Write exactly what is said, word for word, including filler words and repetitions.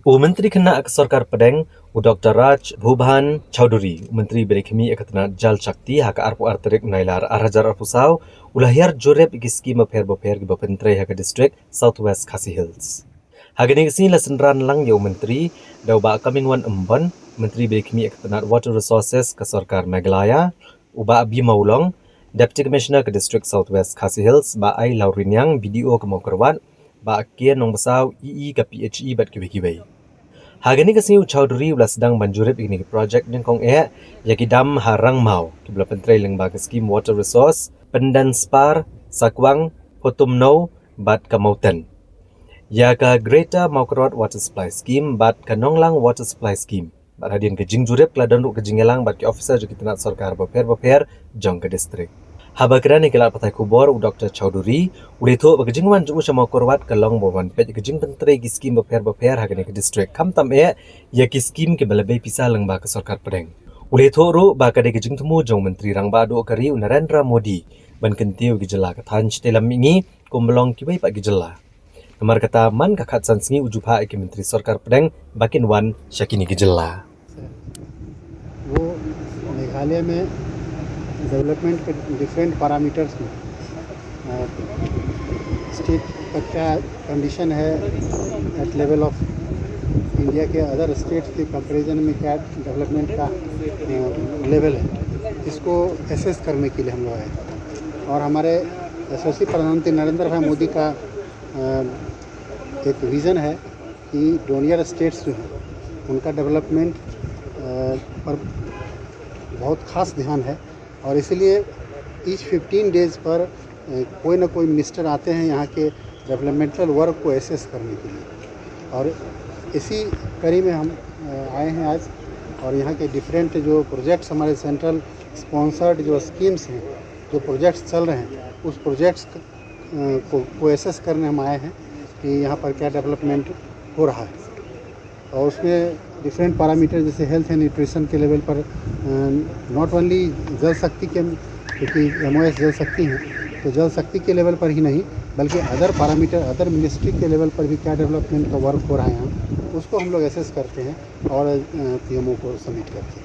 U Myntri Khynnah ka Sorkar Pdeng, u Doktor Raj Bhuban Chaudhary, u Myntri ba dei khmih ïa ka tnat Jal Shakti, ha ka arphew ar tarik Nailar ar hajar arphew saw, u la hiar jurip ïa ki skim bapher bapher kiba pyntrei ha ka district South West Khasi Hills. Ha kane ka sngi la synran lang ïa u Myntri da u Bah Comingone Ymbon, Myntri ba dei khmih ïa ka tnat Water Resources ka Sorkar Meghalaya, u Bah B Mawlong, Deputy Commissioner ka District South West Khasi Hills, Bah I Lawriniang, B D O ka Mawkyrwat, Bah K Nongbasaw, E E ka P H E bad kiwei kiwei. Ha kane ka sngi u Chaudhary u la sdang ban jurip ïa kine ki project nyngkong eh ïa ki dam ha Rangmaw kiba la pyntrei lyngba ka skim Water Resource, Pyndenspar, Sakwang, Photumnaw bad ka Mawten, ïa ka Greater Mawkyrwat Water Supply Scheme bad ka Nonglang Water Supply Scheme. Bad hadien ka jingjurip ka la don ruh ka jingïalang bad ki officer jong ki tnat sorkar bapher bapher jong ka district. Haba kren ha ki lad pathai khubor, u Doktor Chaudhary u la ïathuh ba ka jingwan jong u sha Mawkyrwat ka long ban wan peit ka jingpyntrei ki skim bapher bapher ha kane ka district, khamtam eh ïa ki skim kiba la bei pisa lyngba ka Sorkar Pdeng. U la ïathuh ruh ba ka dei ka jingthmu jong u Myntri Rangbah Duh ka ri u Narendra Modi ban kyntiew ïa ka jylla ka thaiñ shatei lam mihngi kumba long kiwei pat ki jylla. Namar kata, man ka khatsan sngi u ju phah ïa ki Myntri Sorkar Pdeng ba kin wan sha kine ki jylla. वो मेघालय में डेवलपमेंट के डिफरेंट पैरामीटर्स में, अ, स्टेट का क्या कंडीशन है at level of इंडिया के अदर स्टेट्स के कंपैरिजन में क्या डेवलपमेंट का, अ, लेवल है, इसको एसेस करने के लिए हम लोग आए हैं। और हमारे यशस्वी प्रधानमंत्री नरेंद्र भाई मोदी का, अ, एक विज़न है कि डोनियर स्टेट्स जो हैं, उनका डेवलपमेंट, अ, पर बहुत खास ध्यान है और इसीलिए ईच फिफ्टीन डेज पर, अ, कोई ना कोई मिनिस्टर आते हैं यहाँ के डेवलपमेंटल वर्क को एसेस करने के लिए। और इसी कड़ी में हम, अ, आए हैं आज और यहाँ के डिफरेंट जो प्रोजेक्ट्स, हमारे सेंट्रल स्पॉन्सर्ड जो स्कीम्स हैं, जो प्रोजेक्ट्स चल रहे हैं, उस प्रोजेक्ट्स क-, अ, को, को एसेस करने हम आए हैं कि यहाँ पर क्या डेवलपमेंट हो रहा है। और उसमें डिफरेंट पैरामीटर जैसे हेल्थ एंड न्यूट्रिशन के लेवल पर, अ, नॉट ओनली जल शक्ति के, क्योंकि एमओएस जल शक्ति है, तो जल शक्ति के लेवल पर ही नहीं, बल्कि अदर पैरामीटर, अदर मिनिस्ट्री के लेवल पर भी क्या डेवलपमेंट का वर्क हो रहा है यहाँ, उसको हम लोग एसेस करते हैं और, अ, पीएमओ को सबमिट करते हैं।